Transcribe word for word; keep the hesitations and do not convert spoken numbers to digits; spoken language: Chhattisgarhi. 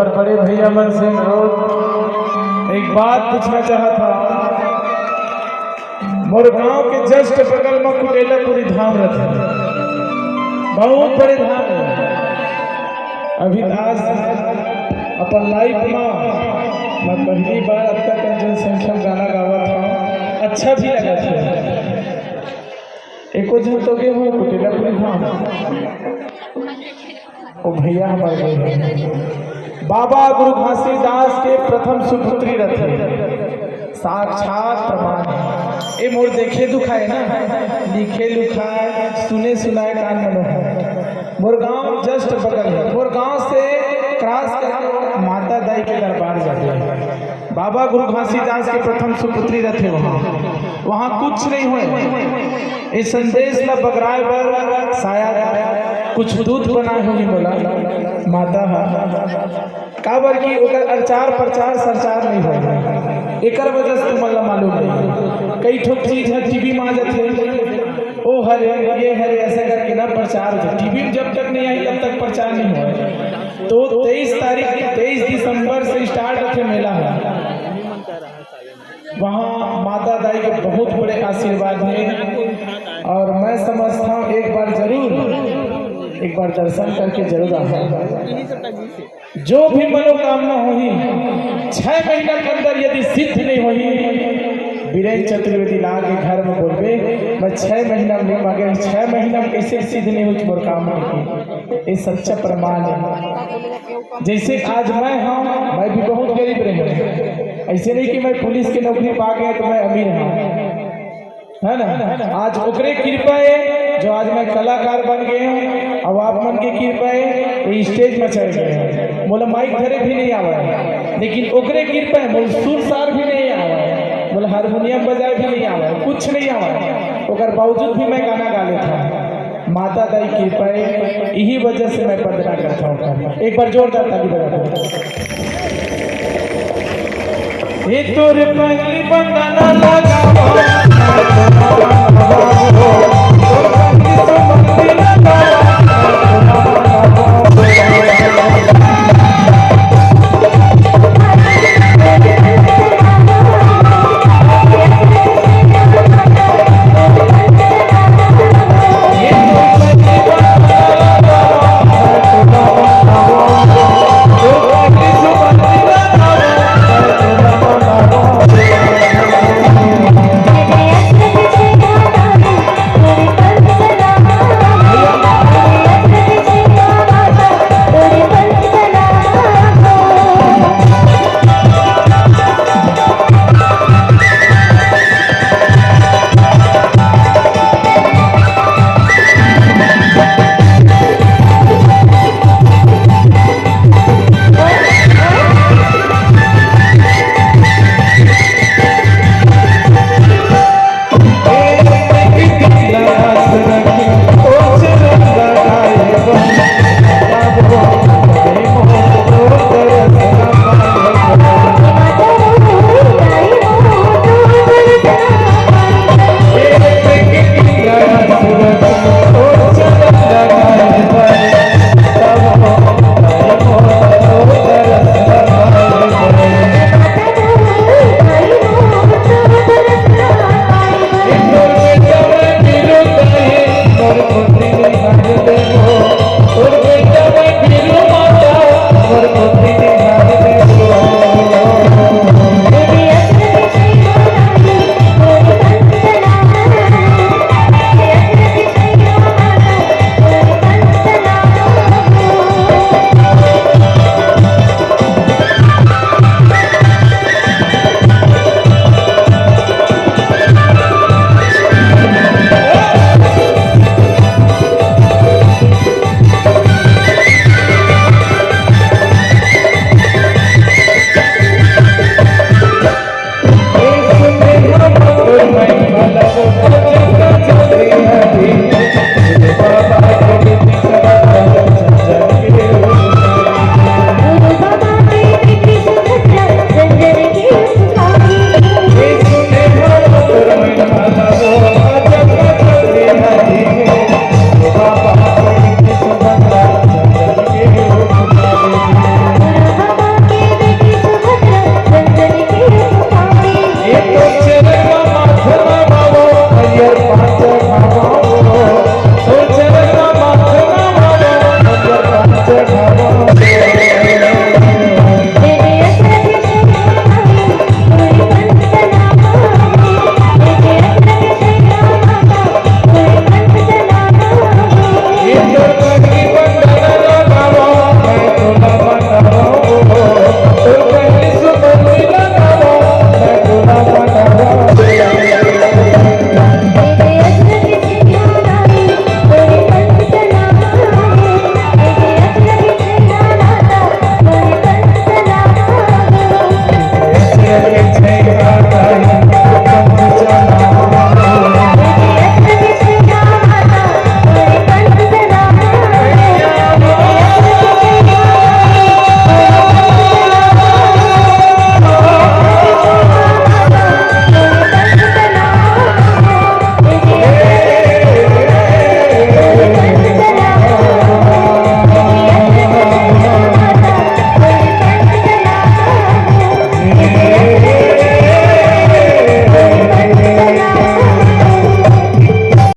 और बड़े भैया मन से अनुरोध, एक बात पूछना चाहत हंव। मोर गांव के just बगल में कुटेलापुरी धाम रथे, बहुत बड़े धाम हे। अभी आज अपन life में मैं पहली बार अतका कन जनसंख्या में गाना गावत हंव, अच्छा भी लगत हे। एको झन तो गे हो कुटेलापुरी धाम। ओ भैया हमर गे हे। बाबा गुरु घासीदास के प्रथम सुपुत्री रथे, साक्षात प्रमाण हे। ए मोर देखे दुखाए ना, लिखे लुखाए, सुने सुनाए कान मनोहर। मोर गांव just बगल हे। मोर गांव से cross करके माता दाई के दरबार जाथे। बाबा गुरु घासीदास के प्रथम सुपुत्री रथे वहां। वहां कुछ नहीं होय। ए संदेश ला बगराए बर शायद कुछ दूत बनाए होही मोला माता ह। काबर कि ओकर अरचार, प्रचार, सरचार नहीं होय। एकर वजह से तुमन ला मालूम नहीं। कई ठो चीज ह टीवी में आ जाथे, ओ हरे, ये हरे, ऐसा करके ना प्रचार होथे। टीवी में जब तक नहीं आई, तब तक प्रचार नहीं होय। तो तेईस तारीख, तेईस दिसंबर से start होथे मेला ह। वहाँ माता दाई के बहुत बड़े आशीर्वाद हे और मैं समझता हूँ एक बार जरूर, एक बार दर्शन करके जरूर आना। जो भी मनोकामना होही, छह महीना के अंदर यदि सिद्ध नहीं होही, बीरेन चतुर्वेदी ला के घर में बोलबे, मैं छह महीना में नहीं मांगे, छह महीना में कैसे सिद्ध नहीं होही मोर काम करके, ये सच्चा प्रमाण हे। जैसे आज मैं हूँ, मैं भी बहुत गरीब रहे, ऐसे नहीं कि मैं पुलिस की नौकरी पा गया तो मैं अमीर हूँ, है ना? आज ओकरे कृपा हे जो आज मैं कलाकार बन गए हूँ, अब आप मन के कृपा हे ये stage में चढ़ गए हूँ। मोला माइक धरे भी नहीं आवा हे, लेकिन ओकरे कृपा हे, मोला सुर सार भी नहीं आवा हे, मोला हारमोनियम बजाए भी नहीं आवा हे, कुछ नहीं आवा हे, ओकर बावजूद भी मैं गाना गा लेता हूँ। माता दाई कृपा हे, यही वजह से मैं वंदना करता हूँ। एक बार जोरदार ताली बजा दो। ये तोरे पगली बंधना लगावा,